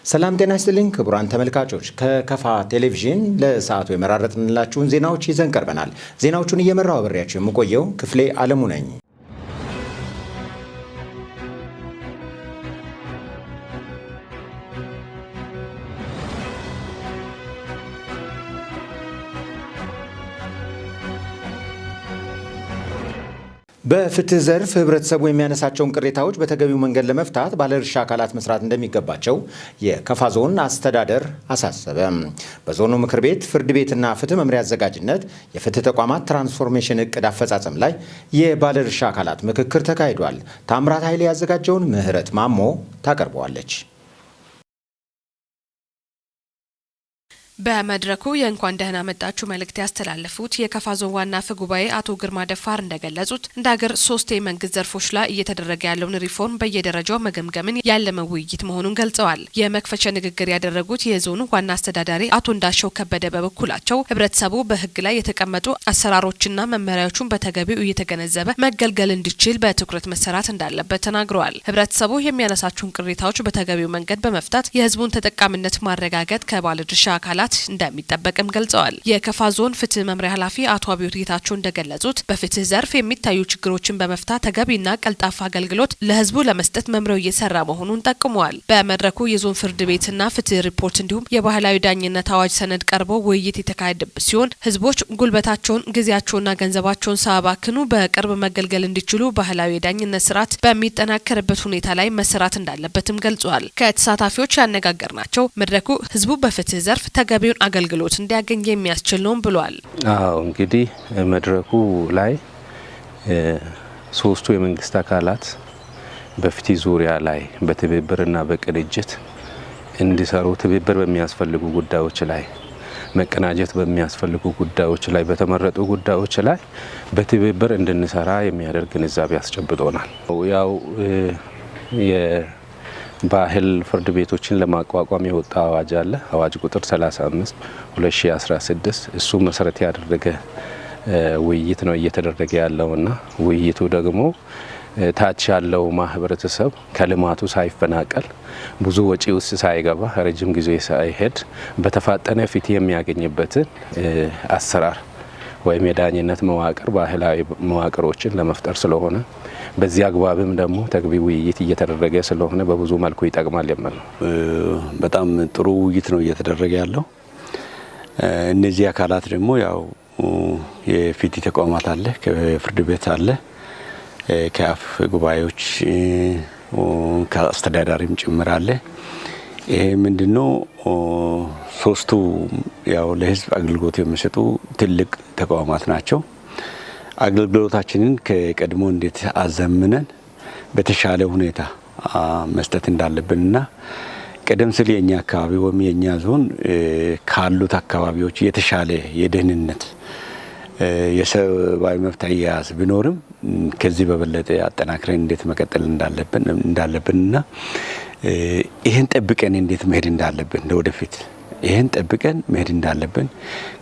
ሰላም ጤና ይስጥልኝ ክቡራን ተመልካቾች፣ ከከፋ ቴሌቪዥን ለሰዓቱ የመራረጥንላችሁን ዜናዎች ይዘን ቀርበናል። ዜናዎቹን እየመራው አብሬያችሁ የምቆየው ክፍሌ አለሙ ነኝ። በፍትህ ዘርፍ ህብረተሰቡ የሚያነሳቸውን ቅሬታዎች በተገቢው መንገድ ለመፍታት ባለድርሻ አካላት መስራት እንደሚገባቸው የከፋ ዞን አስተዳደር አሳሰበ። በዞኑ ምክር ቤት ፍርድ ቤትና ፍትህ መምሪያ አዘጋጅነት የፍትህ ተቋማት ትራንስፎርሜሽን እቅድ አፈጻጸም ላይ የባለድርሻ አካላት ምክክር ተካሂዷል። ታምራት ኃይሌ ያዘጋጀውን ምህረት ማሞ ታቀርበዋለች። በመድረኩ የእንኳን ደህና መጣችሁ መልእክት ያስተላለፉት የከፋ ዞን ዋና አፈ ጉባኤ አቶ ግርማ ደፋር እንደገለጹት እንደ ሀገር ሶስት የመንግስት ዘርፎች ላይ እየተደረገ ያለውን ሪፎርም በየደረጃው መገምገምን ያለመ ውይይት መሆኑን ገልጸዋል። የመክፈቻ ንግግር ያደረጉት የዞኑ ዋና አስተዳዳሪ አቶ እንዳሻው ከበደ በበኩላቸው ህብረተሰቡ በህግ ላይ የተቀመጡ አሰራሮችና መመሪያዎቹን በተገቢው እየተገነዘበ መገልገል እንዲችል በትኩረት መሰራት እንዳለበት ተናግረዋል። ህብረተሰቡ የሚያነሳቸውን ቅሬታዎች በተገቢው መንገድ በመፍታት የህዝቡን ተጠቃሚነት ማረጋገጥ ከባለድርሻ አካላት እንደሚጠበቅም ገልጸዋል። የከፋ ዞን ፍትህ መምሪያ ኃላፊ አቶ አብዮት ጌታቸው እንደገለጹት በፍትህ ዘርፍ የሚታዩ ችግሮችን በመፍታት ተገቢና ቀልጣፋ አገልግሎት ለህዝቡ ለመስጠት መምሪያው እየሰራ መሆኑን ጠቁመዋል። በመድረኩ የዞን ፍርድ ቤትና ፍትህ ሪፖርት እንዲሁም የባህላዊ ዳኝነት አዋጅ ሰነድ ቀርቦ ውይይት የተካሄደበት ሲሆን ህዝቦች ጉልበታቸውን፣ ጊዜያቸውና ገንዘባቸውን ሳያባክኑ በቅርብ መገልገል እንዲችሉ ባህላዊ የዳኝነት ስርዓት በሚጠናከርበት ሁኔታ ላይ መሰራት እንዳለበትም ገልጸዋል። ከተሳታፊዎች ያነጋገርናቸው መድረኩ ህዝቡ በፍትህ ዘርፍ ተገቢውን አገልግሎት እንዲያገኝ የሚያስችል ነው ብሏል። አዎ፣ እንግዲህ መድረኩ ላይ ሶስቱ የመንግስት አካላት በፍትህ ዙሪያ ላይ በትብብርና በቅንጅት እንዲሰሩ፣ ትብብር በሚያስፈልጉ ጉዳዮች ላይ፣ መቀናጀት በሚያስፈልጉ ጉዳዮች ላይ፣ በተመረጡ ጉዳዮች ላይ በትብብር እንድንሰራ የሚያደርግ ግንዛቤ አስጨብጦናል። ያው ባህል ፍርድ ቤቶችን ለማቋቋም የወጣ አዋጅ አለ። አዋጅ ቁጥር 35 2016፣ እሱ መሰረት ያደረገ ውይይት ነው እየተደረገ ያለውና ውይይቱ ደግሞ ታች ያለው ማህበረተሰብ ከልማቱ ሳይፈናቀል፣ ብዙ ወጪ ውስጥ ሳይገባ፣ ረጅም ጊዜ ሳይሄድ በተፋጠነ ፍትህ የሚያገኝበትን አሰራር ወይም የዳኝነት መዋቅር፣ ባህላዊ መዋቅሮችን ለመፍጠር ስለሆነ በዚህ አግባብም ደግሞ ተገቢ ውይይት እየተደረገ ስለሆነ በብዙ መልኩ ይጠቅማል የሚል ነው። በጣም ጥሩ ውይይት ነው እየተደረገ ያለው። እነዚህ አካላት ደግሞ ያው የፍትህ ተቋማት አለ፣ ከፍርድ ቤት አለ፣ ከአፍ ጉባኤዎች፣ ከአስተዳዳሪም ጭምር አለ። ይሄ ምንድነው? ሶስቱ ያው ለህዝብ አገልግሎት የሚሰጡ ትልቅ ተቋማት ናቸው። አገልግሎታችንን ከቀድሞ እንዴት አዘምነን በተሻለ ሁኔታ መስጠት እንዳለብንና ቀደም ሲል የኛ አካባቢ ወይም የኛ ዞን ካሉት አካባቢዎች የተሻለ የደህንነት፣ የሰብአዊ መብት አያያዝ ቢኖርም ከዚህ በበለጠ አጠናክረን እንዴት መቀጠል እንዳለብንና ይህን ጠብቀን እንዴት መሄድ እንዳለብን፣ ለወደፊት ይህን ጠብቀን መሄድ እንዳለብን፣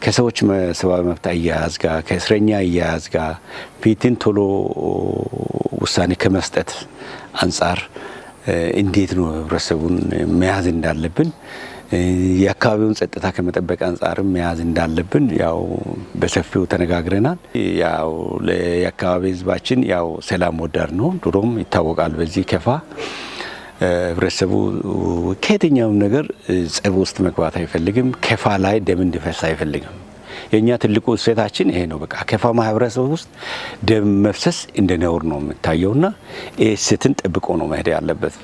ከሰዎች ሰብአዊ መብት አያያዝ ጋር፣ ከእስረኛ አያያዝ ጋር፣ ፊትን ቶሎ ውሳኔ ከመስጠት አንጻር እንዴት ነው ህብረተሰቡን መያዝ እንዳለብን፣ የአካባቢውን ጸጥታ ከመጠበቅ አንጻርም መያዝ እንዳለብን ያው በሰፊው ተነጋግረናል። ያው የአካባቢ ህዝባችን ያው ሰላም ወዳድ ነው፣ ድሮም ይታወቃል። በዚህ ከፋ ህብረተሰቡ ከየትኛውም ነገር ጸብ ውስጥ መግባት አይፈልግም። ከፋ ላይ ደም እንዲፈስ አይፈልግም። የእኛ ትልቁ እሴታችን ይሄ ነው። በቃ ከፋ ማህበረሰብ ውስጥ ደም መፍሰስ እንደ ነውር ነው የሚታየውና ይህ እሴትን ጠብቆ ነው መሄድ ያለበት።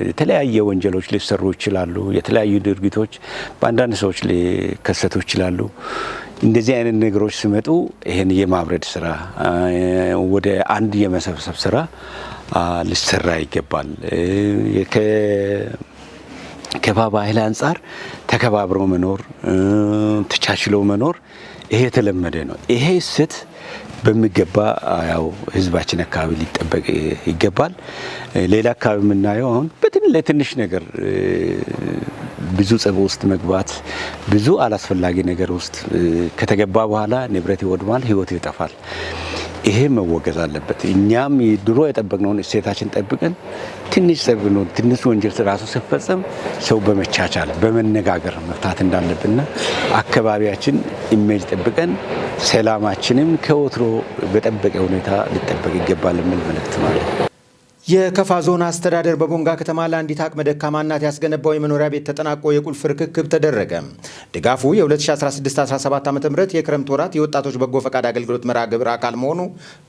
የተለያየ ወንጀሎች ሊሰሩ ይችላሉ። የተለያዩ ድርጊቶች በአንዳንድ ሰዎች ሊከሰቱ ይችላሉ። እንደዚህ አይነት ነገሮች ሲመጡ ይሄን የማብረድ ስራ፣ ወደ አንድ የመሰብሰብ ስራ ሊሰራ ይገባል። ከፋ ባህል አንጻር ተከባብሮ መኖር፣ ተቻችሎ መኖር ይሄ የተለመደ ነው። ይሄ እሴት በሚገባ ያው ህዝባችን አካባቢ ሊጠበቅ ይገባል። ሌላ አካባቢ የምናየው አሁን ለትንሽ ነገር ብዙ ጸብ ውስጥ መግባት፣ ብዙ አላስፈላጊ ነገር ውስጥ ከተገባ በኋላ ንብረት ይወድማል፣ ህይወት ይጠፋል። ይሄ መወገዝ አለበት። እኛም ድሮ የጠበቅነውን እሴታችን ጠብቀን ትንሽ ጠብቅነው ትንሽ ወንጀል ራሱ ሲፈጸም ሰው በመቻቻል በመነጋገር መፍታት እንዳለብንና አካባቢያችን image ጠብቀን ሰላማችንም ከወትሮ በጠበቀ ሁኔታ ሊጠበቅ ይገባል የሚል መልእክት ማለት ነው። የከፋ ዞን አስተዳደር በቦንጋ ከተማ ለአንዲት አቅመ ደካማ እናት ያስገነባው የመኖሪያ ቤት ተጠናቆ የቁልፍ ርክክብ ተደረገ። ድጋፉ የ2016-17 ዓ.ም የክረምት ወራት የወጣቶች በጎ ፈቃድ አገልግሎት መርሃ ግብር አካል መሆኑ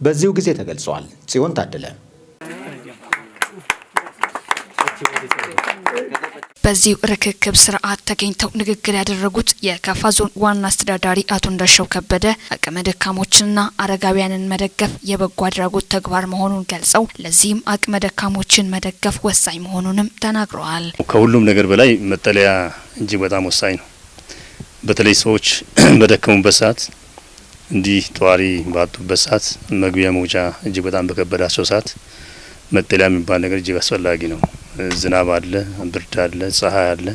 በዚሁ ጊዜ ተገልጿል። ጽዮን ታደለ። በዚሁ ርክክብ ስርዓት ተገኝተው ንግግር ያደረጉት የከፋ ዞን ዋና አስተዳዳሪ አቶ እንዳሻው ከበደ አቅመ ደካሞችንና አረጋውያንን መደገፍ የበጎ አድራጎት ተግባር መሆኑን ገልጸው ለዚህም አቅመ ደካሞችን መደገፍ ወሳኝ መሆኑንም ተናግረዋል። ከሁሉም ነገር በላይ መጠለያ እጅግ በጣም ወሳኝ ነው። በተለይ ሰዎች በደከሙበት ሰዓት፣ እንዲህ ጧሪ ባጡበት ሰዓት፣ መግቢያ መውጫ እጅግ በጣም በከበዳቸው ሰዓት መጠለያ የሚባል ነገር እጅግ አስፈላጊ ነው። ዝናብ አለ፣ ብርድ አለ፣ ፀሐይ አለ።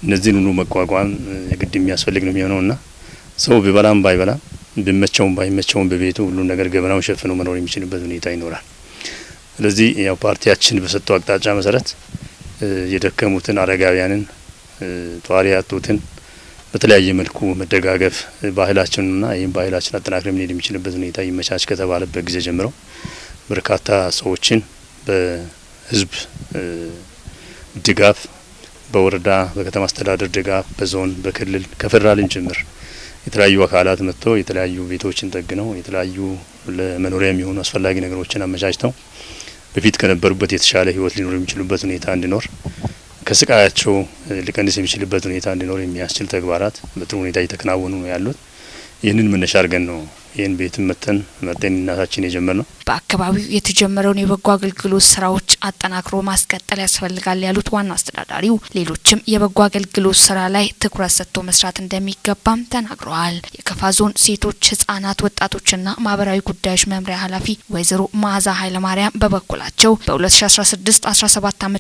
እነዚህን ሁሉ መቋቋም የግድ የሚያስፈልግ ነው የሚሆነውና ሰው ቢበላም ባይበላም፣ ቢመቸውም ባይመቸውም በቤቱ ሁሉ ነገር ገበናውን ሸፍኖ መኖር የሚችልበት ሁኔታ ይኖራል። ስለዚህ ያው ፓርቲያችን በሰጠው አቅጣጫ መሰረት የደከሙትን፣ አረጋውያንን፣ ጧሪ ያጡትን በተለያየ መልኩ መደጋገፍ ባህላችንና ይህም ባህላችን አጠናክረን መሄድ የሚችልበት ሁኔታ ይመቻች ከተባለበት ጊዜ ጀምሮ በርካታ ሰዎችን በህዝብ ድጋፍ፣ በወረዳ በከተማ አስተዳደር ድጋፍ፣ በዞን፣ በክልል፣ ከፌዴራልም ጭምር የተለያዩ አካላት መጥተው የተለያዩ ቤቶችን ጠግነው፣ የተለያዩ ለመኖሪያ የሚሆኑ አስፈላጊ ነገሮችን አመቻችተው በፊት ከነበሩበት የተሻለ ህይወት ሊኖሩ የሚችሉበት ሁኔታ እንዲኖር፣ ከስቃያቸው ሊቀንስ የሚችልበት ሁኔታ እንዲኖር የሚያስችል ተግባራት በጥሩ ሁኔታ እየተከናወኑ ነው ያሉት። ይህንን መነሻ አድርገን ነው ይህን ቤትን መተን መርጠን እናታችን የጀመርነው። በአካባቢው የተጀመረውን የበጎ አገልግሎት ስራዎች አጠናክሮ ማስቀጠል ያስፈልጋል ያሉት ዋና አስተዳዳሪው ሌሎችም የበጎ አገልግሎት ስራ ላይ ትኩረት ሰጥቶ መስራት እንደሚገባም ተናግረዋል። የከፋ ዞን ሴቶች፣ ህጻናት፣ ወጣቶችና ማህበራዊ ጉዳዮች መምሪያ ኃላፊ ወይዘሮ መዓዛ ኃይለማርያም በበኩላቸው በ2016-17 ዓ.ም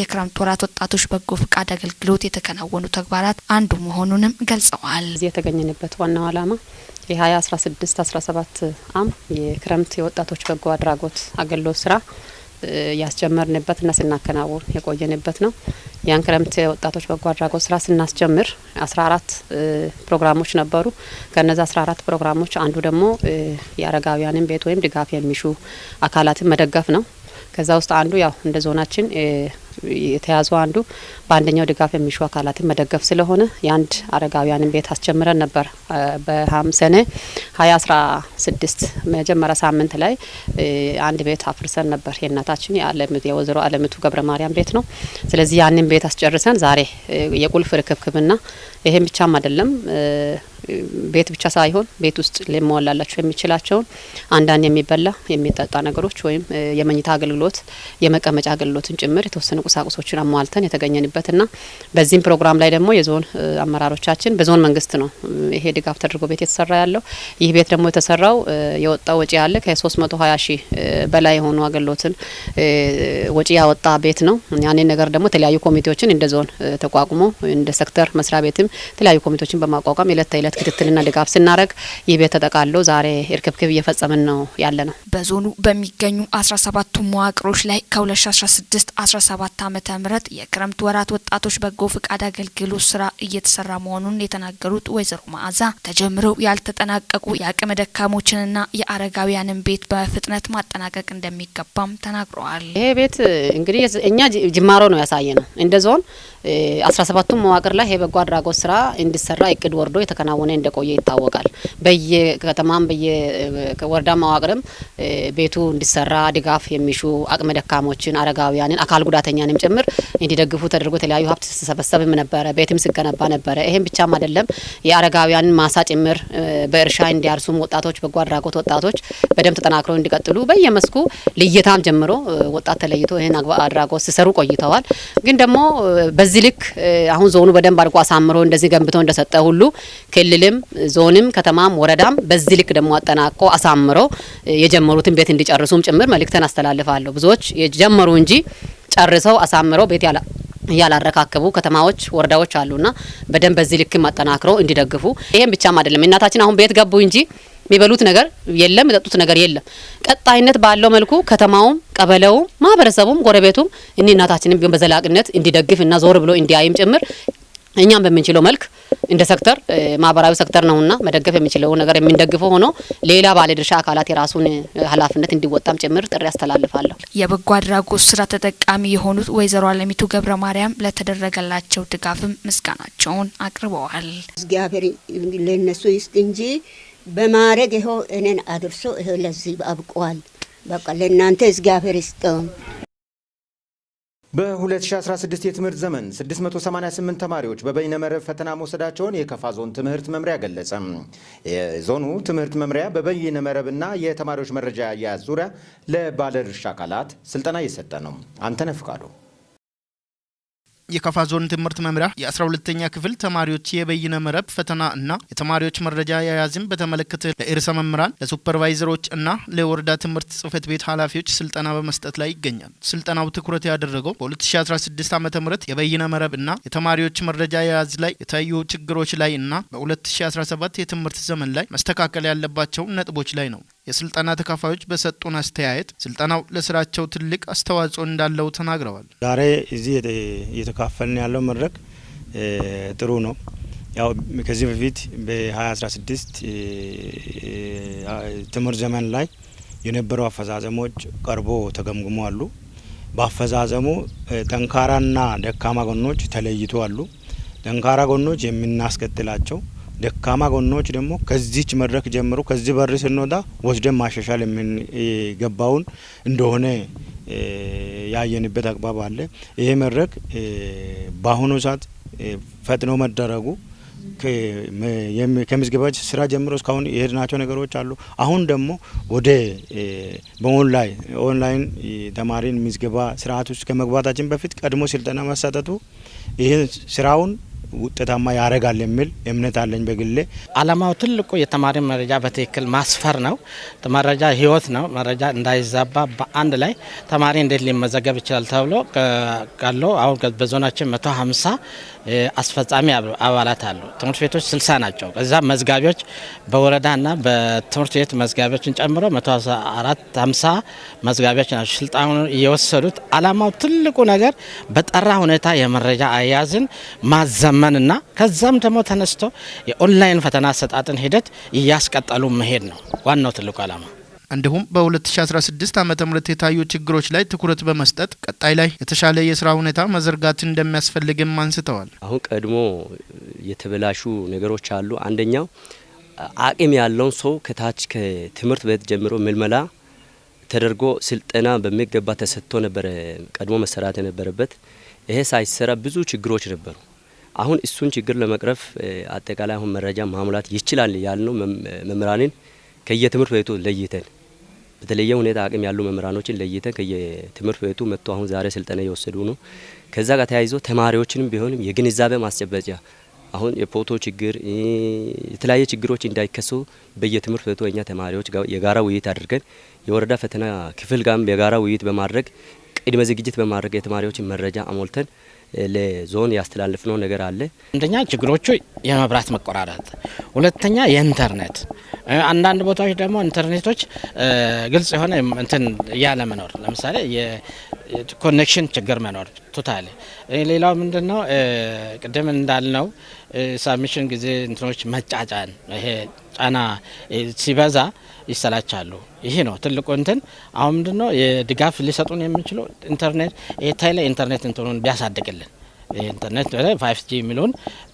የክረምት ወራት ወጣቶች በጎ ፍቃድ አገልግሎት የተከናወኑ ተግባራት አንዱ መሆኑንም ገልጸዋል። እዚህ የተገኘንበት ዋናው ዓላማ የ2016-17 ዓ.ም የክረምት የወጣቶች በጎ አድራጎት አገልግሎት ስራ ያስጀመርንበትና ስናከናውን የቆየንበት ነው። ያን ክረምት የወጣቶች በጎ አድራጎት ስራ ስናስጀምር 14 ፕሮግራሞች ነበሩ። ከነዛ 14 ፕሮግራሞች አንዱ ደግሞ የአረጋውያንን ቤት ወይም ድጋፍ የሚሹ አካላትን መደገፍ ነው። ከዛ ውስጥ አንዱ ያው እንደ ዞናችን የተያዘው አንዱ በአንደኛው ድጋፍ የሚሹ አካላትን መደገፍ ስለሆነ የአንድ አረጋውያንን ቤት አስጀምረን ነበር። በሀምሰኔ 2016 መጀመሪያ ሳምንት ላይ አንድ ቤት አፍርሰን ነበር። የእናታችን የወይዘሮ አለምቱ ገብረ ማርያም ቤት ነው። ስለዚህ ያንን ቤት አስጨርሰን ዛሬ የቁልፍ ርክክብና ይሄን ብቻም አይደለም፣ ቤት ብቻ ሳይሆን ቤት ውስጥ ሊሟላላቸው የሚችላቸውን አንዳንድ የሚበላ የሚጠጣ ነገሮች ወይም የመኝታ አገልግሎት፣ የመቀመጫ አገልግሎትን ጭምር የተወሰኑ ቁሳቁሶችን አሟልተን የተገኘንበትና በዚህም ፕሮግራም ላይ ደግሞ የዞን አመራሮቻችን፣ በዞን መንግስት ነው ይሄ ድጋፍ ተደርጎ ቤት የተሰራ ያለው። ይህ ቤት ደግሞ የተሰራው የወጣው ወጪ ያለ ከ320 ሺህ በላይ የሆኑ አገልግሎትን ወጪ ያወጣ ቤት ነው። ያንን ነገር ደግሞ የተለያዩ ኮሚቴዎችን እንደ ዞን ተቋቁሞ፣ እንደ ሴክተር መስሪያ ቤትም የተለያዩ ኮሚቴዎችን በማቋቋም የዕለት ተዕለት ክትትልና ድጋፍ ስናደርግ ይህ ቤት ተጠቃሎ ዛሬ እርክብክብ እየፈጸምን ነው ያለ ነው። በዞኑ በሚገኙ 17ቱ መዋቅሮች ላይ ከ2016 17 ዓ.ም የክረምት ወራት ወጣቶች በጎ ፍቃድ አገልግሎት ስራ እየተሰራ መሆኑን የተናገሩት ወይዘሮ መዓዛ ተጀምረው ያልተጠናቀቁ የአቅመ ደካሞችንና የአረጋውያንን ቤት በፍጥነት ማጠናቀቅ እንደሚገባም ተናግረዋል። ይሄ ቤት እንግዲህ እኛ ጅማሮ ነው ያሳየ ነው። እንደ ዞን 17ቱ መዋቅር ላይ ይሄ በጎ አድራጎት ስራ እንዲሰራ እቅድ ወርዶ የተከናወነ እንደቆየ ይታወቃል። በየከተማም በየወረዳ መዋቅርም ቤቱ እንዲሰራ ድጋፍ የሚሹ አቅመ ደካሞችን፣ አረጋውያንን፣ አካል ጉዳተኛንም ጭምር እንዲደግፉ ተደርጎ የተለያዩ ሀብት ሲሰበሰብም ነበረ፣ ቤትም ሲገነባ ነበረ። ይሄም ብቻም አይደለም፣ የአረጋውያንን ማሳ ጭምር በእርሻ እንዲያርሱም ወጣቶች፣ በጎ አድራጎት ወጣቶች በደንብ ተጠናክረው እንዲቀጥሉ በየመስኩ ልየታም ጀምሮ ወጣት ተለይቶ ይህን አድራጎት ሲሰሩ ቆይተዋል። ግን ደግሞ በዚህ ልክ አሁን ዞኑ በደንብ አድርጎ አሳምሮ እንደዚህ ገንብቶ እንደሰጠ ሁሉ ክልልም ዞንም ከተማም ወረዳም በዚህ ልክ ደግሞ አጠናቆ አሳምሮ የጀመሩትን ቤት እንዲጨርሱም ጭምር መልእክተን አስተላልፋለሁ። ብዙዎች የጀመሩ እንጂ ጨርሰው አሳምረው ቤት ያላረካከቡ ከተማዎች፣ ወረዳዎች አሉና በደንብ በዚህ ልክ አጠናክረው እንዲደግፉ። ይሄን ብቻም አይደለም፣ እናታችን አሁን ቤት ገቡ እንጂ የሚበሉት ነገር የለም፣ የሚጠጡት ነገር የለም። ቀጣይነት ባለው መልኩ ከተማውም፣ ቀበሌውም፣ ማህበረሰቡም፣ ጎረቤቱም እኒ እናታችንን ቢሆን በዘላቂነት እንዲደግፍና ዞር ብሎ እንዲያይም ጭምር እኛም በምንችለው መልክ እንደ ሴክተር ማህበራዊ ሴክተር ነውና መደገፍ የሚችለው ነገር የሚንደግፈው ሆኖ ሌላ ባለድርሻ አካላት የራሱን ኃላፊነት እንዲወጣም ጭምር ጥሪ አስተላልፋለሁ። የበጎ አድራጎት ስራ ተጠቃሚ የሆኑት ወይዘሮ አለሚቱ ገብረ ማርያም ለተደረገላቸው ድጋፍም ምስጋናቸውን አቅርበዋል። እግዚአብሔር ለነሱ ይስጥ እንጂ በማድረግ ይኸው እኔን አድርሶ ይኸው ለዚህ አብቋል። በቃ ለእናንተ እግዚአብሔር ይስጠው። በ2016 የትምህርት ዘመን 688 ተማሪዎች በበይነመረብ ፈተና መውሰዳቸውን የከፋ ዞን ትምህርት መምሪያ ገለጸ። የዞኑ ትምህርት መምሪያ በበይነመረብና የተማሪዎች መረጃ አያያዝ ዙሪያ ለባለድርሻ አካላት ስልጠና እየሰጠ ነው። አንተነህ ፍቃዱ። የከፋ ዞን ትምህርት መምሪያ የ12ኛ ክፍል ተማሪዎች የበይነ መረብ ፈተና እና የተማሪዎች መረጃ አያያዝን በተመለከተ ለርዕሰ መምህራን፣ ለሱፐርቫይዘሮች እና ለወረዳ ትምህርት ጽሕፈት ቤት ኃላፊዎች ስልጠና በመስጠት ላይ ይገኛል። ስልጠናው ትኩረት ያደረገው በ2016 ዓ.ም የበይነ መረብ እና የተማሪዎች መረጃ አያያዝ ላይ የታዩ ችግሮች ላይ እና በ2017 የትምህርት ዘመን ላይ መስተካከል ያለባቸው ነጥቦች ላይ ነው። የስልጠና ተካፋዮች በሰጡን አስተያየት ስልጠናው ለስራቸው ትልቅ አስተዋጽኦ እንዳለው ተናግረዋል። ዛሬ እዚህ እየተካፈልን ያለው መድረክ ጥሩ ነው። ያው ከዚህ በፊት በ2016 ትምህርት ዘመን ላይ የነበሩ አፈጻጸሞች ቀርቦ ተገምግሞ አሉ። በአፈጻጸሙ ጠንካራና ደካማ ጎኖች ተለይቶ አሉ። ጠንካራ ጎኖች የምናስቀጥላቸው፣ ደካማ ጎኖች ደግሞ ከዚች መድረክ ጀምሮ ከዚህ በር ስንወጣ ወስደን ማሻሻል የሚገባውን እንደሆነ ያየንበት አግባብ አለ። ይሄ መድረክ በአሁኑ ሰዓት ፈጥኖ መደረጉ ከምዝገባ ስራ ጀምሮ እስካሁን የሄድናቸው ነገሮች አሉ። አሁን ደግሞ ወደ በ online ተማሪን ምዝገባ ስርዓት ውስጥ ከመግባታችን በፊት ቀድሞ ስልጠና መሰጠቱ ይህን ስራውን ውጤታማ ያደርጋል የሚል እምነት አለኝ በግሌ። አላማው ትልቁ የተማሪ መረጃ በትክክል ማስፈር ነው። መረጃ ህይወት ነው። መረጃ እንዳይዛባ በአንድ ላይ ተማሪ እንዴት ሊመዘገብ ይችላል ተብሎ ካለው አሁን በዞናችን 150 አስፈጻሚ አባላት አሉ። ትምህርት ቤቶች 60 ናቸው። ከዛ መዝጋቢዎች በወረዳና በትምህርት ቤት መዝጋቢዎችን ጨምሮ 150 መዝጋቢዎች ናቸው ስልጣኑን እየወሰዱት። አላማው ትልቁ ነገር በጠራ ሁኔታ የመረጃ አያያዝን ማዘመንና ከዛም ደግሞ ተነስቶ የኦንላይን ፈተና አሰጣጥን ሂደት እያስቀጠሉ መሄድ ነው ዋናው ትልቁ አላማ። እንዲሁም በ2016 ዓ.ም የታዩ ችግሮች ላይ ትኩረት በመስጠት ቀጣይ ላይ የተሻለ የስራ ሁኔታ መዘርጋት እንደሚያስፈልግም አንስተዋል። አሁን ቀድሞ የተበላሹ ነገሮች አሉ። አንደኛው አቅም ያለውን ሰው ከታች ከትምህርት ቤት ጀምሮ ምልመላ ተደርጎ ስልጠና በሚገባ ተሰጥቶ ነበር ቀድሞ መሰራት የነበረበት። ይሄ ሳይሰራ ብዙ ችግሮች ነበሩ። አሁን እሱን ችግር ለመቅረፍ አጠቃላይ አሁን መረጃ ማሙላት ይችላል ያልነው መምህራንን ከየትምህርት ቤቱ ለይተን በተለየ ሁኔታ አቅም ያሉ መምህራኖችን ለይተን ከየትምህርት ቤቱ መጥቶ አሁን ዛሬ ስልጠና እየወሰዱ ነው። ከዛ ጋር ተያይዞ ተማሪዎችንም ቢሆንም የግንዛቤ ማስጨበጫ አሁን የፎቶ ችግር የተለያየ ችግሮች እንዳይከሰቱ በየትምህርት ቤቱ እኛ ተማሪዎች ጋር የጋራ ውይይት አድርገን የወረዳ ፈተና ክፍል ጋርም የጋራ ውይይት በማድረግ ቅድመ ዝግጅት በማድረግ የተማሪዎችን መረጃ አሞልተን ለዞን ያስተላልፍነው ነገር አለ። አንደኛ ችግሮቹ የመብራት መቆራረጥ፣ ሁለተኛ የኢንተርኔት፣ አንዳንድ ቦታዎች ደግሞ ኢንተርኔቶች ግልጽ የሆነ እንትን ያለ መኖር፣ ለምሳሌ የ connection ችግር መኖር totally። ሌላው ምንድነው ቅድም እንዳልነው submission ጊዜ እንትኖች መጫጫን፣ ይሄ ጫና ሲበዛ ይሰላቻሉ። ይሄ ነው ትልቁ እንትን። አሁን ምንድነው የድጋፍ ሊሰጡን የሚችሉ ኢንተርኔት ይሄ ቴሌ ኢንተርኔት እንትኑን ቢያሳድግልን፣ ኢንተርኔት 5G የሚለውን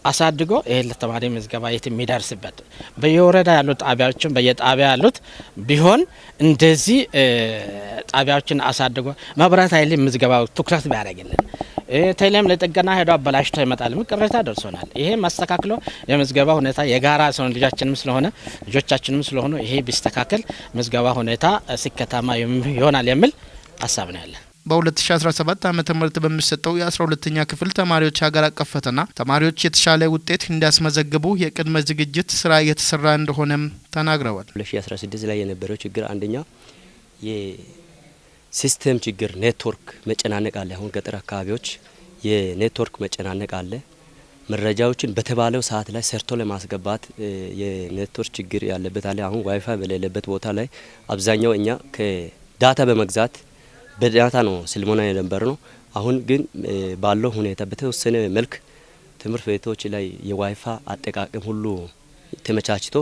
አሳድጎ ይሄ ለተማሪ ምዝገባ የት የሚደርስበት በየወረዳ ያሉት ጣቢያዎችን በየጣቢያ ያሉት ቢሆን እንደዚህ ጣቢያዎችን አሳድጎ መብራት ኃይል ምዝገባ ትኩረት ቢያደርግልን፣ ቴሌም ለጥገና ሄዶ አበላሽቶ ይመጣል፣ ቅሬታ ደርሶናል። ይሄ ማስተካክሎ የምዝገባ ሁኔታ የጋራ ስለሆነ ልጃችንም ስለሆነ ልጆቻችንም ስለሆኑ ይሄ ቢስተካከል ምዝገባ ሁኔታ ስኬታማ ይሆናል የሚል ሀሳብ ነው ያለን። በ2017 ዓ.ም በሚሰጠው የ12ኛ ክፍል ተማሪዎች ሀገር አቀፍ ፈተና ተማሪዎች የተሻለ ውጤት እንዲያስመዘግቡ የቅድመ ዝግጅት ስራ እየተሰራ እንደሆነም ተናግረዋል። 2016 ላይ የነበረው ችግር አንደኛ የ system ችግር፣ ኔትወርክ መጨናነቅ አለ። አሁን ገጠር አካባቢዎች የኔትወርክ መጨናነቅ አለ። መረጃዎችን በተባለው ሰዓት ላይ ሰርቶ ለማስገባት የኔትወርክ ችግር ያለበት አለ። አሁን ዋይፋይ በሌለበት ቦታ ላይ አብዛኛው እኛ ከ data በመግዛት በ data ነው ስልሞና የነበር ነው። አሁን ግን ባለው ሁኔታ በተወሰነ መልክ ትምህርት ቤቶች ላይ የዋይፋይ አጠቃቀም ሁሉ ተመቻችቶ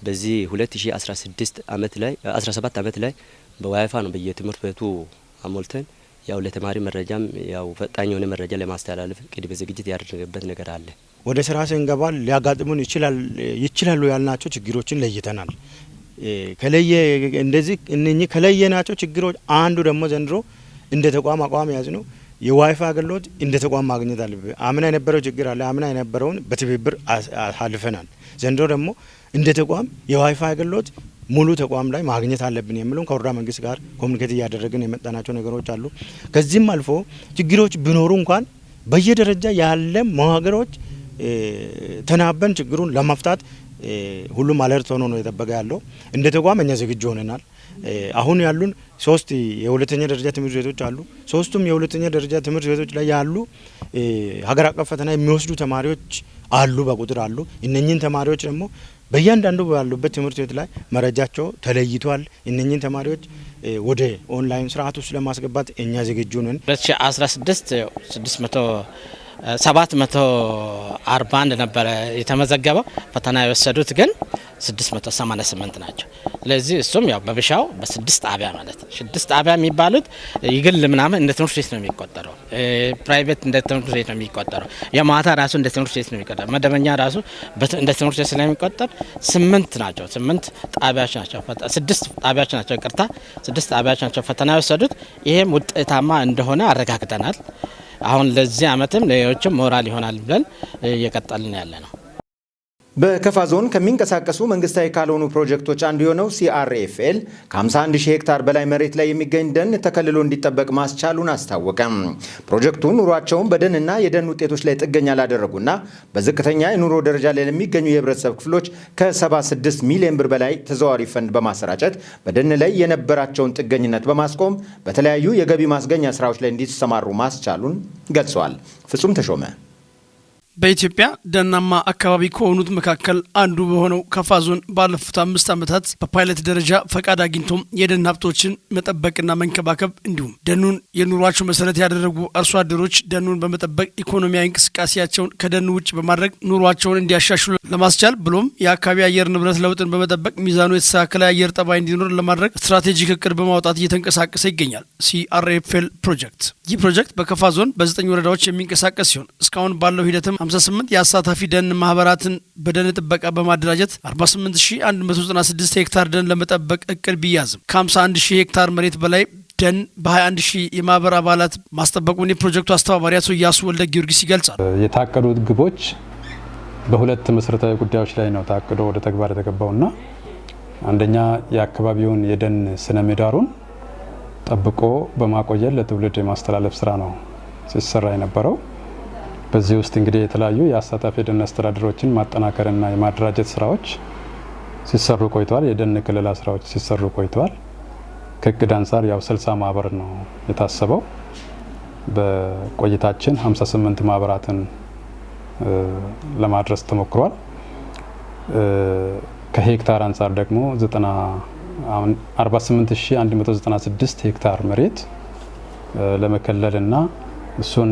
በዚህ 2016 አመት ላይ 17 አመት ላይ በዋይፋይ ነው በየትምህርት ቤቱ አሞልተን ያው ለተማሪ መረጃም ያው ፈጣን የሆነ መረጃ ለማስተላለፍ ቅድመ ዝግጅት ያደረገበት ነገር አለ። ወደ ስራ ስንገባ ሊያጋጥሙን ይችላሉ ያልናቸው ችግሮችን ለይተናል። ከለየ እንደዚህ እነኚህ ከለየናቸው ችግሮች አንዱ ደግሞ ዘንድሮ እንደ ተቋም አቋም ያዝነው የዋይፋይ አገልግሎት እንደ ተቋም ማግኘት አለብን። አምና የነበረው ችግር አለ። አምና የነበረውን በትብብር አሳልፈናል። ዘንድሮ ደግሞ እንደ ተቋም የዋይፋይ አገልግሎት ሙሉ ተቋም ላይ ማግኘት አለብን የሚለውን ከወረዳ መንግስት ጋር communicate እያደረግን የመጣናቸው ነገሮች አሉ። ከዚህም አልፎ ችግሮች ቢኖሩ እንኳን በየደረጃ ያለ መዋቅሮች ተናበን ችግሩን ለመፍታት ሁሉም alert ሆኖ ነው የጠበቀ ያለው። እንደ ተቋም እኛ ዝግጁ ሆነናል። አሁን ያሉን 3 የሁለተኛ ደረጃ ትምህርት ቤቶች አሉ። 3ቱም የሁለተኛ ደረጃ ትምህርት ቤቶች ላይ ያሉ ሀገር አቀፍ ፈተና የሚወስዱ ተማሪዎች አሉ፣ በቁጥር አሉ። እነኚህን ተማሪዎች ደግሞ በእያንዳንዱ ባሉበት ትምህርት ቤት ላይ መረጃቸው ተለይቷል። እነኚህን ተማሪዎች ወደ ኦንላይን ስርዓት ውስጥ ለማስገባት እኛ ዝግጁ ነን። 2016 741 ነበረ የተመዘገበው። ፈተና የወሰዱት ግን 688 ናቸው። ስለዚህ እሱም ያው በብሻው በስድስት ጣቢያ ማለት ነው። 6 ጣቢያ የሚባሉት ይግል ምናምን እንደ ትምህርት ቤት ነው የሚቆጠረው። Private እንደ ትምህርት ቤት ነው የሚቆጠረው። የማታ ራሱ እንደ ትምህርት ቤት ነው የሚቆጠረው። መደበኛ ራሱ እንደ ትምህርት ቤት ስለሚቆጠር 8 ናቸው። 8 ጣቢያዎች ናቸው። 6 ጣቢያዎች ናቸው። ይቅርታ 6 ጣቢያዎች ናቸው ፈተና የወሰዱት። ይሄም ውጤታማ እንደሆነ አረጋግጠናል። አሁን ለዚህ አመትም ለሌሎችም ሞራል ይሆናል ብለን እየቀጠልን ያለ ነው። በከፋ ዞን ከሚንቀሳቀሱ መንግስታዊ ካልሆኑ ፕሮጀክቶች አንዱ የሆነው ሲአርኤፍኤል ከ51 ሺህ ሄክታር በላይ መሬት ላይ የሚገኝ ደን ተከልሎ እንዲጠበቅ ማስቻሉን አስታወቀ። ፕሮጀክቱ ኑሯቸውን በደንና የደን ውጤቶች ላይ ጥገኛ ላደረጉና በዝቅተኛ የኑሮ ደረጃ ላይ ለሚገኙ የህብረተሰብ ክፍሎች ከ76 ሚሊዮን ብር በላይ ተዘዋዋሪ ፈንድ በማሰራጨት በደን ላይ የነበራቸውን ጥገኝነት በማስቆም በተለያዩ የገቢ ማስገኛ ስራዎች ላይ እንዲሰማሩ ማስቻሉን ገልጸዋል። ፍጹም ተሾመ። በኢትዮጵያ ደናማ አካባቢ ከሆኑት መካከል አንዱ በሆነው ከፋ ዞን ባለፉት 5 ዓመታት በፓይለት ደረጃ ፈቃድ አግኝቶም የደን ሀብቶችን መጠበቅና መንከባከብ እንዲሁም ደኑን የኑሯቸው መሰረት ያደረጉ አርሶ አደሮች ደኑን በመጠበቅ ኢኮኖሚያዊ እንቅስቃሴያቸውን ከደኑ ውጭ በማድረግ ኑሯቸውን እንዲያሻሽሉ ለማስቻል ብሎም የአካባቢ አየር ንብረት ለውጥን በመጠበቅ ሚዛኑ የተስተካከለ አየር ጠባይ እንዲኖር ለማድረግ ስትራቴጂክ እቅድ በማውጣት እየተንቀሳቀሰ ይገኛል ሲአርኤፍኤል ፕሮጀክት። ይህ ፕሮጀክት በከፋ ዞን በ9 ወረዳዎች የሚንቀሳቀስ ሲሆን እስካሁን ባለው ሂደትም 58 የአሳታፊ ደን ማህበራትን በደን ጥበቃ በማደራጀት 48196 ሄክታር ደን ለመጠበቅ እቅድ ቢያዝም ከ51 ሺህ ሄክታር መሬት በላይ ደን በ21 ሺህ የማህበር አባላት ማስጠበቁን የፕሮጀክቱ አስተባባሪ አቶ ኢያሱ ወልደ ጊዮርጊስ ይገልጻል። የታቀዱት ግቦች በሁለት መሰረታዊ ጉዳዮች ላይ ነው ታቅዶ ወደ ተግባር የተገባውና አንደኛ የአካባቢውን የደን ስነ ምህዳሩን ጠብቆ በማቆየት ለትውልድ የማስተላለፍ ስራ ነው ሲሰራ የነበረው። በዚህ ውስጥ እንግዲህ የተለያዩ የአሳታፊ የደን አስተዳደሮችን ማጠናከርና የማደራጀት ስራዎች ሲሰሩ ቆይተዋል። የደን ክልላ ስራዎች ሲሰሩ ቆይተዋል። ከእቅድ አንጻር ያው 60 ማህበር ነው የታሰበው። በቆይታችን 58 ማህበራትን ለማድረስ ተሞክሯል። ከሄክታር አንጻር ደግሞ 48196 ሄክታር መሬት ለመከለልና እሱን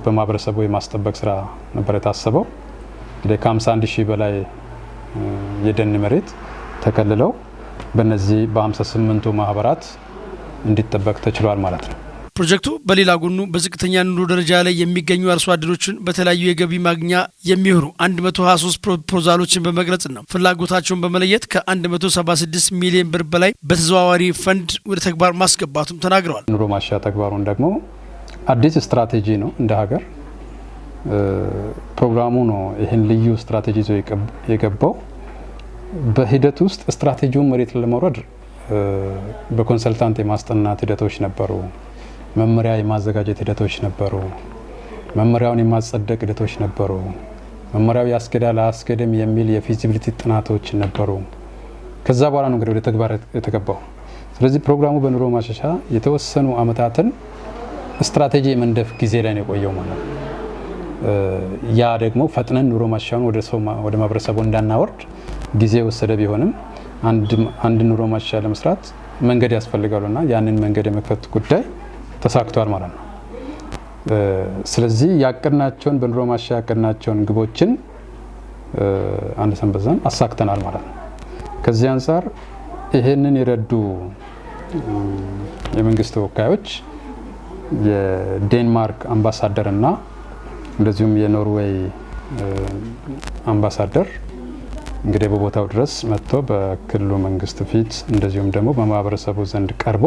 በማህበረሰቡ የማስጠበቅ ስራ ነበር የታሰበው። እንግዲህ ከ51 ሺህ በላይ የደን መሬት ተከልለው በእነዚህ በ58ቱ ማህበራት እንዲጠበቅ ተችሏል ማለት ነው። ፕሮጀክቱ በሌላ ጎኑ በዝቅተኛ ኑሮ ደረጃ ላይ የሚገኙ አርሶ አደሮችን በተለያዩ የገቢ ማግኛ የሚሆኑ 123 ፕሮፖዛሎችን በመቅረጽና ፍላጎታቸውን በመለየት ከ176 ሚሊዮን ብር በላይ በተዘዋዋሪ ፈንድ ወደ ተግባር ማስገባቱም ተናግረዋል። ኑሮ ማሻሻያ ተግባሩን ደግሞ አዲስ ስትራቴጂ ነው እንደ ሀገር ፕሮግራሙ ነው ይሄን ልዩ ስትራቴጂ ይዞ የገባው። በሂደት ውስጥ ስትራቴጂውን መሬት ለማውረድ በ consultant የማስጠናት ሂደቶች ነበሩ። መመሪያ የማዘጋጀት ሂደቶች ነበሩ። መመሪያውን የማጸደቅ ሂደቶች ነበሩ። መመሪያው ያስኬዳል አያስኬድም የሚል የ feasibility ጥናቶች ነበሩ። ከዛ በኋላ ነው እንግዲህ ወደ ተግባር የተገባው። ስለዚህ ፕሮግራሙ በኑሮ ማሻሻያ የተወሰኑ አመታትን ስትራቴጂ የመንደፍ ጊዜ ላይ ነው የቆየው ማለት ነው። ያ ደግሞ ፈጥነን ኑሮ ማሻሻያውን ወደ ሰው ወደ ማህበረሰቡ እንዳናወርድ ጊዜ የወሰደ ቢሆንም አንድ ኑሮ ማሻሻያ ለመስራት መንገድ ያስፈልጋሉና ያንን መንገድ የመክፈት ጉዳይ ተሳክቷል ማለት ነው። ስለዚህ ያቀድናቸውን በኑሮ ማሻሻያ ያቀድናቸውን ግቦችን አነሰም በዛም አሳክተናል ማለት ነው። ከዚህ አንጻር ይሄንን የረዱ የመንግስት ተወካዮች የዴንማርክ አምባሳደርና እንደዚሁም የኖርዌይ አምባሳደር እንግዲህ በቦታው ድረስ መጥቶ በክልሉ መንግስት ፊት እንደዚሁም ደግሞ በማህበረሰቡ ዘንድ ቀርቦ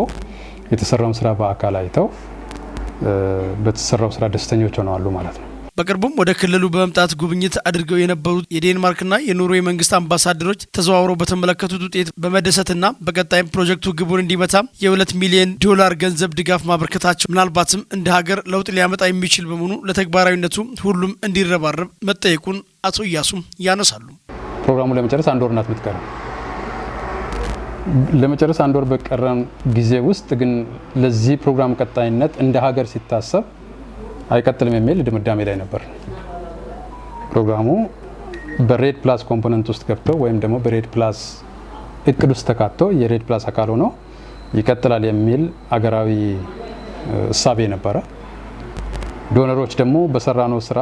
የተሰራውን ስራ በአካል አይተው በተሰራው ስራ ደስተኞች ሆነዋል ማለት ነው። በቅርቡም ወደ ክልሉ በመምጣት ጉብኝት አድርገው የነበሩት የዴንማርክና የኖርዌይ መንግስት አምባሳደሮች ተዘዋውረው በተመለከቱት ውጤት በመደሰትና በቀጣይም ፕሮጀክቱ ግቡን እንዲመታ የ2 ሚሊዮን ዶላር ገንዘብ ድጋፍ ማበርከታቸው ምናልባትም እንደ ሀገር ለውጥ ሊያመጣ የሚችል በመሆኑ ለተግባራዊነቱ ሁሉም እንዲረባረብ መጠየቁን አቶ እያሱም ያነሳሉ። ፕሮግራሙ ለመጨረስ አንድ ወር ናት የምትቀረው። ለመጨረስ አንድ ወር በቀረን ጊዜ ውስጥ ግን ለዚህ ፕሮግራም ቀጣይነት እንደ ሀገር ሲታሰብ አይቀጥልም የሚል ድምዳሜ ላይ ነበር። ፕሮግራሙ በ REDD Plus component ውስጥ ገብቶ ወይም ደግሞ በ REDD Plus እቅድ ውስጥ ተካቶ የ REDD Plus አካል ሆኖ ይቀጥላል የሚል አገራዊ እሳቤ ነበረ። Donor ኦች ደግሞ በሰራነው ስራ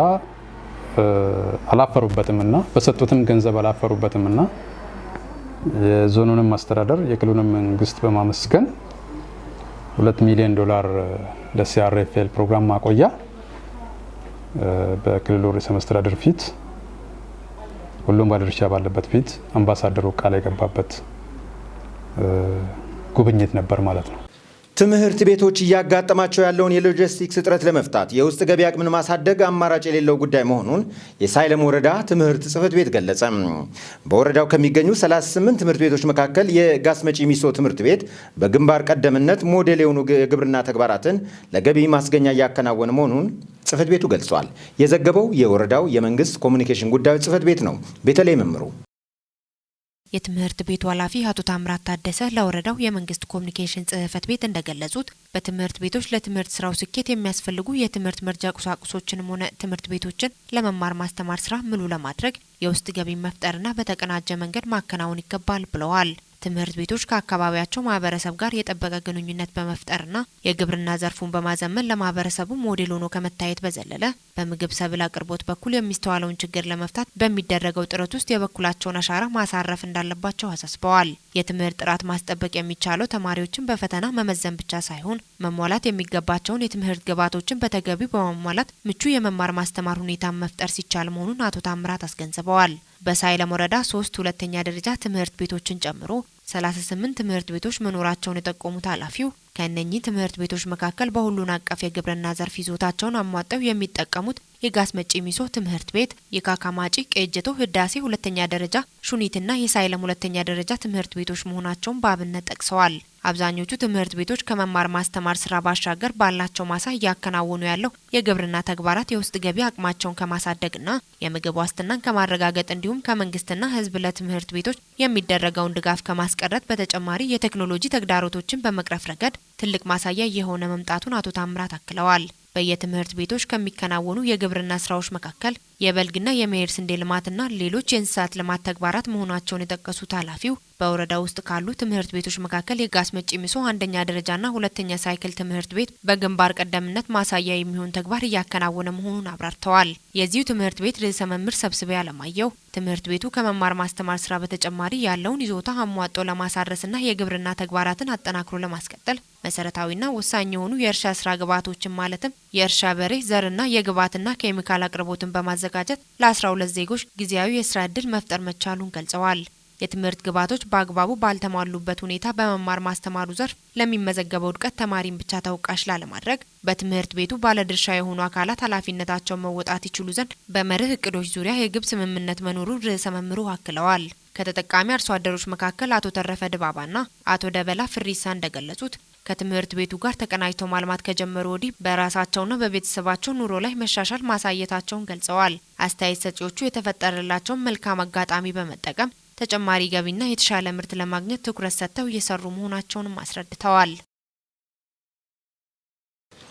አላፈሩበትምና በሰጡትም ገንዘብ አላፈሩበትምና የዞኑንም አስተዳደር የክልሉንም መንግስት በማመስገን 2 ሚሊዮን ዶላር ለ CRFL ፕሮግራም ማቆያ በክልሉ ርዕሰ መስተዳድር ፊት፣ ሁሉም ባለድርሻ ባለበት ፊት አምባሳደሩ ቃል የገባበት ጉብኝት ነበር ማለት ነው። ትምህርት ቤቶች እያጋጠማቸው ያለውን የሎጂስቲክስ እጥረት ለመፍታት የውስጥ ገቢ አቅምን ማሳደግ አማራጭ የሌለው ጉዳይ መሆኑን የሳይለም ወረዳ ትምህርት ጽሕፈት ቤት ገለጸ። በወረዳው ከሚገኙ 38 ትምህርት ቤቶች መካከል የጋስመጪ ሚሶ ትምህርት ቤት በግንባር ቀደምትነት ሞዴል የሆኑ የግብርና ተግባራትን ለገቢ ማስገኛ እያከናወነ መሆኑን ጽሕፈት ቤቱ ገልጿል። የዘገበው የወረዳው የመንግስት ኮሚኒኬሽን ጉዳዮች ጽሕፈት ቤት ነው። ቤተልሔም መምሩ። የትምህርት ቤቱ ኃላፊ አቶ ታምራት ታደሰ ለወረዳው የመንግስት ኮሚኒኬሽን ጽሕፈት ቤት እንደገለጹት፣ በትምህርት ቤቶች ለትምህርት ስራው ስኬት የሚያስፈልጉ የትምህርት መርጃ ቁሳቁሶችንም ሆነ ትምህርት ቤቶችን ለመማር ማስተማር ስራ ምሉ ለማድረግ የውስጥ ገቢ መፍጠርና በተቀናጀ መንገድ ማከናወን ይገባል ብለዋል። ትምህርት ቤቶች ከአካባቢያቸው ማህበረሰብ ጋር የጠበቀ ግንኙነት በመፍጠርና የግብርና ዘርፉን በማዘመን ለማህበረሰቡ ሞዴል ሆኖ ከመታየት በዘለለ በምግብ ሰብል አቅርቦት በኩል የሚስተዋለውን ችግር ለመፍታት በሚደረገው ጥረት ውስጥ የበኩላቸውን አሻራ ማሳረፍ እንዳለባቸው አሳስበዋል። የትምህርት ጥራት ማስጠበቅ የሚቻለው ተማሪዎችን በፈተና መመዘን ብቻ ሳይሆን መሟላት የሚገባቸውን የትምህርት ግብዓቶችን በተገቢው በማሟላት ምቹ የመማር ማስተማር ሁኔታን መፍጠር ሲቻል መሆኑን አቶ ታምራት አስገንዝበዋል። በሳይለም ወረዳ ሶስት ሁለተኛ ደረጃ ትምህርት ቤቶችን ጨምሮ 38 ትምህርት ቤቶች መኖራቸውን የጠቆሙት ኃላፊው፣ ከእነኚህ ትምህርት ቤቶች መካከል በሁሉን አቀፍ የግብርና ዘርፍ ይዞታቸውን አሟጠው የሚጠቀሙት የጋስመጪ ሚሶ ትምህርት ቤት፣ የካካማጪ ቄጀቶ ህዳሴ ሁለተኛ ደረጃ ሹኒትና የሳይለም ሁለተኛ ደረጃ ትምህርት ቤቶች መሆናቸውን በአብነት ጠቅሰዋል። አብዛኞቹ ትምህርት ቤቶች ከመማር ማስተማር ስራ ባሻገር ባላቸው ማሳ እያከናወኑ ያለው የግብርና ተግባራት የውስጥ ገቢ አቅማቸውን ከማሳደግና የምግብ ዋስትናን ከማረጋገጥ እንዲሁም ከመንግስትና ሕዝብ ለትምህርት ቤቶች የሚደረገውን ድጋፍ ከማስቀረት በተጨማሪ የቴክኖሎጂ ተግዳሮቶችን በመቅረፍ ረገድ ትልቅ ማሳያ እየሆነ መምጣቱን አቶ ታምራት አክለዋል። በየትምህርት ቤቶች ከሚከናወኑ የግብርና ስራዎች መካከል የበልግና የመኸር ስንዴ ልማትና ሌሎች የእንስሳት ልማት ተግባራት መሆናቸውን የጠቀሱት ኃላፊው፣ በወረዳ ውስጥ ካሉ ትምህርት ቤቶች መካከል የጋስመጪ ሚሶ አንደኛ ደረጃና ሁለተኛ ሳይክል ትምህርት ቤት በግንባር ቀደምትነት ማሳያ የሚሆን ተግባር እያከናወነ መሆኑን አብራርተዋል። የዚሁ ትምህርት ቤት ርዕሰ መምህር ሰብስቤ አለማየሁ ትምህርት ቤቱ ከመማር ማስተማር ስራ በተጨማሪ ያለውን ይዞታ አሟጦ ለማሳረስና የግብርና ተግባራትን አጠናክሮ ለማስቀጠል መሰረታዊና ወሳኝ የሆኑ የእርሻ ስራ ግብዓቶችን ማለትም የእርሻ በሬ፣ ዘርና የግብዓትና ኬሚካል አቅርቦትን በማዘጋጀት ለ12 ዜጎች ጊዜያዊ የስራ እድል መፍጠር መቻሉን ገልጸዋል። የትምህርት ግብዓቶች በአግባቡ ባልተሟሉበት ሁኔታ በመማር ማስተማሩ ዘርፍ ለሚመዘገበው ውድቀት ተማሪን ብቻ ተወቃሽ ላለማድረግ በትምህርት ቤቱ ባለድርሻ የሆኑ አካላት ኃላፊነታቸውን መወጣት ይችሉ ዘንድ በመርህ እቅዶች ዙሪያ የግብ ስምምነት መኖሩን ርዕሰ መምህሩ አክለዋል። ከተጠቃሚ አርሶ አደሮች መካከል አቶ ተረፈ ድባባና አቶ ደበላ ፍሪሳ እንደገለጹት፣ ከትምህርት ቤቱ ጋር ተቀናጅተው ማልማት ከጀመሩ ወዲህ በራሳቸውና በቤተሰባቸው ኑሮ ላይ መሻሻል ማሳየታቸውን ገልጸዋል። አስተያየት ሰጪዎቹ የተፈጠረላቸውን መልካም አጋጣሚ በመጠቀም ተጨማሪ ገቢና የተሻለ ምርት ለማግኘት ትኩረት ሰጥተው እየሰሩ መሆናቸውንም አስረድተዋል።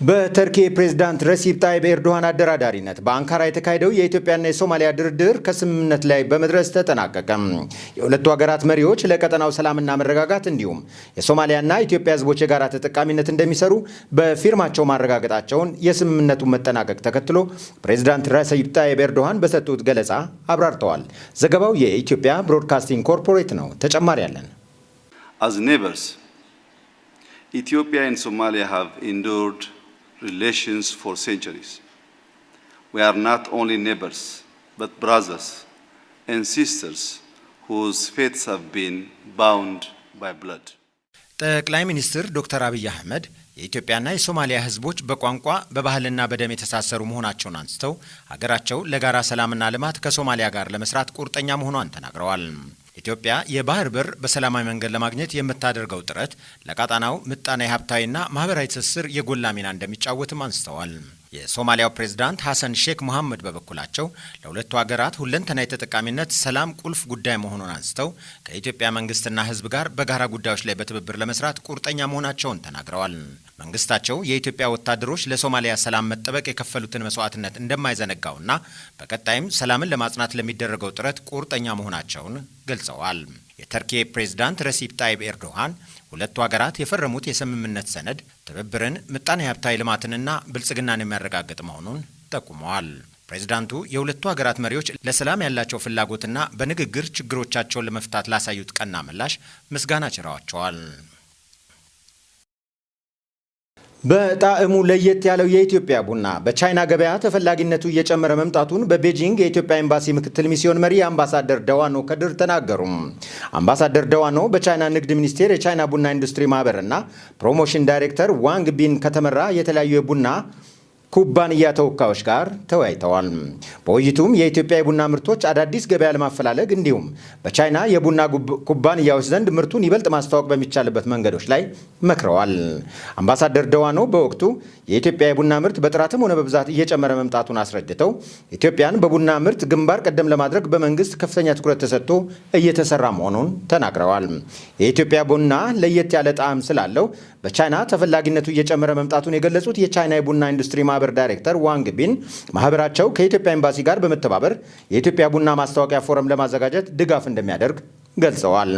በተርኪ ፕሬዝዳንት ረሲፕ ጣይብ ኤርዶሃን አደራዳሪነት በአንካራ የተካሄደው የኢትዮጵያና የሶማሊያ ድርድር ከስምምነት ላይ በመድረስ ተጠናቀቀ። የሁለቱ ሀገራት መሪዎች ለቀጠናው ሰላምና መረጋጋት እንዲሁም የሶማሊያና ኢትዮጵያ ሕዝቦች የጋራ ተጠቃሚነት እንደሚሰሩ በፊርማቸው ማረጋገጣቸውን የስምምነቱን መጠናቀቅ ተከትሎ ፕሬዝዳንት ረሲፕ ጣይብ ኤርዶሃን በሰጡት ገለጻ አብራርተዋል። ዘገባው የኢትዮጵያ ብሮድካስቲንግ ኮርፖሬት ነው። ተጨማሪ አለን። As neighbors, Ethiopia and Somalia have endured relations for centuries. We are not only neighbors, but brothers and sisters whose fates have been bound by blood. ጠቅላይ ሚኒስትር ዶክተር አብይ አህመድ የኢትዮጵያና የሶማሊያ ህዝቦች በቋንቋ፣ በባህልና በደም የተሳሰሩ መሆናቸውን አንስተው ሀገራቸው ለጋራ ሰላምና ልማት ከሶማሊያ ጋር ለመስራት ቁርጠኛ መሆኗን ተናግረዋል። ኢትዮጵያ የባህር በር በሰላማዊ መንገድ ለማግኘት የምታደርገው ጥረት ለቀጣናው ምጣኔ ሀብታዊና ማህበራዊ ትስስር የጎላ ሚና እንደሚጫወትም አንስተዋል። የሶማሊያው ፕሬዝዳንት ሐሰን ሼክ መሐመድ በበኩላቸው ለሁለቱ ሀገራት ሁለንተናዊ ተጠቃሚነት ሰላም ቁልፍ ጉዳይ መሆኑን አንስተው ከኢትዮጵያ መንግስትና ህዝብ ጋር በጋራ ጉዳዮች ላይ በትብብር ለመስራት ቁርጠኛ መሆናቸውን ተናግረዋል። መንግስታቸው የኢትዮጵያ ወታደሮች ለሶማሊያ ሰላም መጠበቅ የከፈሉትን መስዋዕትነት እንደማይዘነጋውና በቀጣይም ሰላምን ለማጽናት ለሚደረገው ጥረት ቁርጠኛ መሆናቸውን ገልጸዋል። የተርኪ ፕሬዝዳንት ረሲፕ ጣይብ ኤርዶሃን ሁለቱ ሀገራት የፈረሙት የስምምነት ሰነድ ትብብርን፣ ምጣኔ ሀብታዊ ልማትንና ብልጽግናን የሚያረጋግጥ መሆኑን ጠቁመዋል። ፕሬዝዳንቱ የሁለቱ ሀገራት መሪዎች ለሰላም ያላቸው ፍላጎትና በንግግር ችግሮቻቸውን ለመፍታት ላሳዩት ቀና ምላሽ ምስጋና ችረዋቸዋል። በጣዕሙ ለየት ያለው የኢትዮጵያ ቡና በቻይና ገበያ ተፈላጊነቱ እየጨመረ መምጣቱን በቤጂንግ የኢትዮጵያ ኤምባሲ ምክትል ሚስዮን መሪ አምባሳደር ደዋኖ ከድር ተናገሩ። አምባሳደር ደዋኖ በቻይና ንግድ ሚኒስቴር የቻይና ቡና ኢንዱስትሪ ማህበርና ፕሮሞሽን ዳይሬክተር ዋንግ ቢን ከተመራ የተለያዩ የቡና ኩባንያ ተወካዮች ጋር ተወያይተዋል። በውይይቱም የኢትዮጵያ የቡና ምርቶች አዳዲስ ገበያ ለማፈላለግ እንዲሁም በቻይና የቡና ኩባንያዎች ዘንድ ምርቱን ይበልጥ ማስተዋወቅ በሚቻልበት መንገዶች ላይ መክረዋል። አምባሳደር ደዋኖ በወቅቱ የኢትዮጵያ የቡና ምርት በጥራትም ሆነ በብዛት እየጨመረ መምጣቱን አስረድተው ኢትዮጵያን በቡና ምርት ግንባር ቀደም ለማድረግ በመንግስት ከፍተኛ ትኩረት ተሰጥቶ እየተሰራ መሆኑን ተናግረዋል። የኢትዮጵያ ቡና ለየት ያለ ጣዕም ስላለው በቻይና ተፈላጊነቱ እየጨመረ መምጣቱን የገለጹት የቻይና የቡና ኢንዱስትሪ ማህበር ዳይሬክተር ዋንግ ቢን ማህበራቸው ከኢትዮጵያ ኤምባሲ ጋር በመተባበር የኢትዮጵያ ቡና ማስታወቂያ ፎረም ለማዘጋጀት ድጋፍ እንደሚያደርግ ገልጸዋል።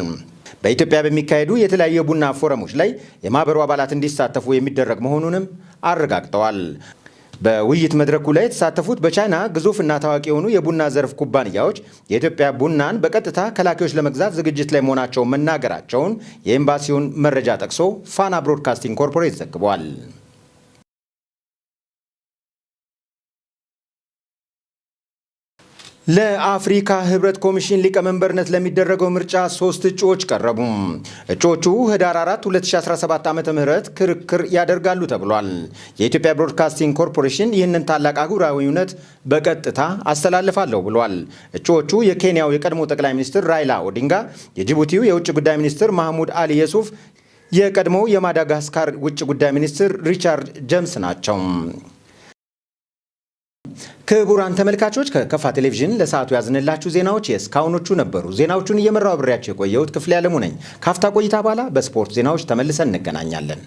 በኢትዮጵያ በሚካሄዱ የተለያዩ የቡና ፎረሞች ላይ የማህበሩ አባላት እንዲሳተፉ የሚደረግ መሆኑንም አረጋግጠዋል። በውይይት መድረኩ ላይ የተሳተፉት በቻይና ግዙፍና ታዋቂ የሆኑ የቡና ዘርፍ ኩባንያዎች የኢትዮጵያ ቡናን በቀጥታ ከላኪዎች ለመግዛት ዝግጅት ላይ መሆናቸውን መናገራቸውን የኤምባሲውን መረጃ ጠቅሶ ፋና ብሮድካስቲንግ ኮርፖሬት ዘግቧል። ለአፍሪካ ህብረት ኮሚሽን ሊቀመንበርነት ለሚደረገው ምርጫ ሶስት እጩዎች ቀረቡ። እጩዎቹ ህዳር 4 2017 ዓ.ም ክርክር ያደርጋሉ ተብሏል። የኢትዮጵያ ብሮድካስቲንግ ኮርፖሬሽን ይህንን ታላቅ አህጉራዊ ሁነት በቀጥታ አስተላልፋለሁ ብሏል። እጩዎቹ የኬንያው የቀድሞ ጠቅላይ ሚኒስትር ራይላ ኦዲንጋ፣ የጅቡቲው የውጭ ጉዳይ ሚኒስትር ማህሙድ አሊ የሱፍ፣ የቀድሞው የማዳጋስካር ውጭ ጉዳይ ሚኒስትር ሪቻርድ ጀምስ ናቸው። ክቡራን ተመልካቾች፣ ከከፋ ቴሌቪዥን ለሰዓቱ ያዝንላችሁ ዜናዎች የእስካሁኖቹ ነበሩ። ዜናዎቹን እየመራው አብሬያችሁ የቆየሁት ክፍሌ ያለሙ ነኝ። ካፍታ ቆይታ በኋላ በስፖርት ዜናዎች ተመልሰን እንገናኛለን።